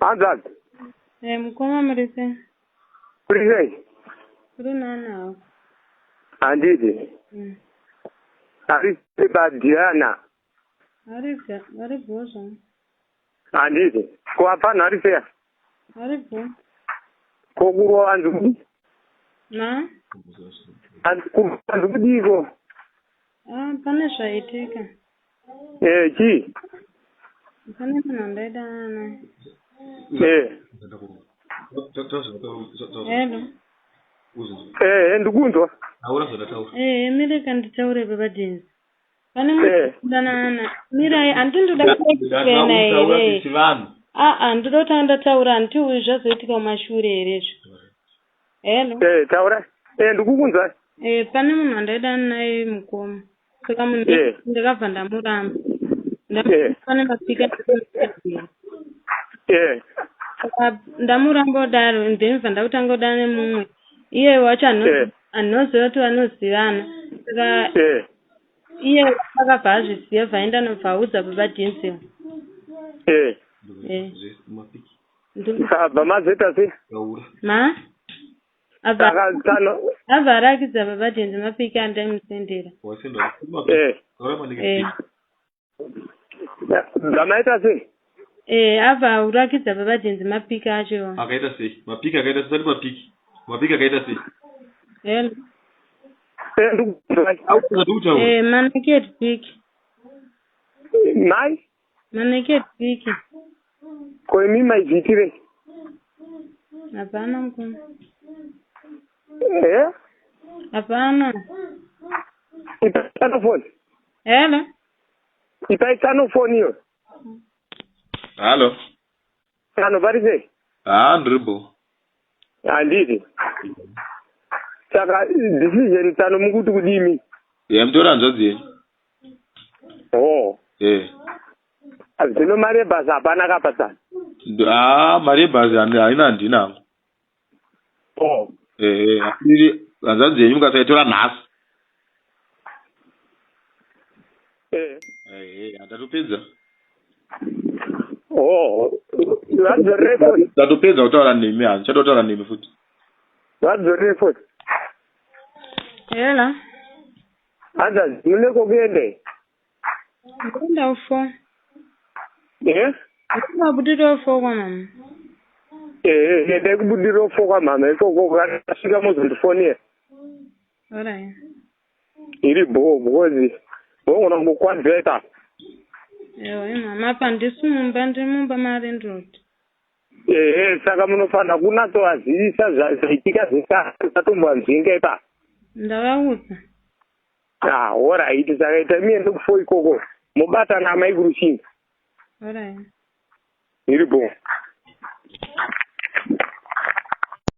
Hanzvadzi. Eh, mukoma muri sei? Kuri sei? Kuri nani hako. Handiti. Ari sei baDiana? Ari ari bho zvangu. Handiti. Ko hapana ari sei? Ari bho. Ko kurwa hanzi kudii? Na? Hanzi kurwa hanzi kudiiko? Ah, pane zvaitika. Eh, chii? Pane munhu andaidanana naye. Eh. Hello. Eh, ndikunzwa. Eh, mireka nditaure baba Denzi. Pane munhu andidanana naye. Mirai, handiti ndoda kuexplaina here? Aa, ndoda kutanga ndataura handiti uyu zvazoitika kumashure here izvi? Hello. Eh, taura. Eh, ndikukunzwa. Eh, pane munhu andaidana naye mukoma. Saka munhu ndakabva ndamuramba. Pane mapika Saka ndamuramba kudaro then bva ndakutanga kudana nemumwe. Iye wacho anoziva kuti vanozivana. Saka iye akabva azviziva bva aenda nobva audza baba Denzel. Saka mazoita sei? Ma? Saka tsano Abva arakidza baba Denzel mapiki andaimusendera. Zvamaita sei? Eh, abva aurakidza baba Denzel mapiki acho. Akaita sei? Mapiki akaita sei? Sati mapiki. Mapiki akaita sei? Hello. Eh, ndikukunzwa. Ndikutaura. Eh, manaked pic. Mai? Manaked pic. Ko imi maizviitirei? Hapana mukoma. Eh? Hapana. Ipai tsano foni. Hello. Ipai tsano foni iyo. Hello. Tsano pari sei? Ah, ndiripo. Handiti. Saka decision tsano mukuti kudimi? Yeah, mutora hanzvadzi yenyu. Oh. Eh. Zvino mari yebhasi hapana kapa tsano. Ah, mari yebhasi haina handina hangu. Oh. Eh, iri hanzvadzi yenyu mukasaitora nhasi. Eh. Eh, ndatopedza. Oh. Vadzorere foni. Ndatopedza kutaura nemi, handichatotaura nemi futi. Vadzorere foni. Hello. Hanzvadzi mune kokuendei? Ndinoenda kufo. Eh? Ndinoenda kubudiriro fo kwamama. Eh, endai kubudiriro fo kwamama ikoko kasvika mozondifonera. Alright. Iri bho because vogona kungokwanzira ipapo. Ewe mama apa handisi mumba ndiri mumba malandlord. Ehe, saka munofanira kunatsovazivisa zvaitika zvese musatombovanzvenga ipapo. Ndavaudza. Ah, alright, saka itai muende kufo ikoko mobatana amai kurushinga. Alright. Iri bho.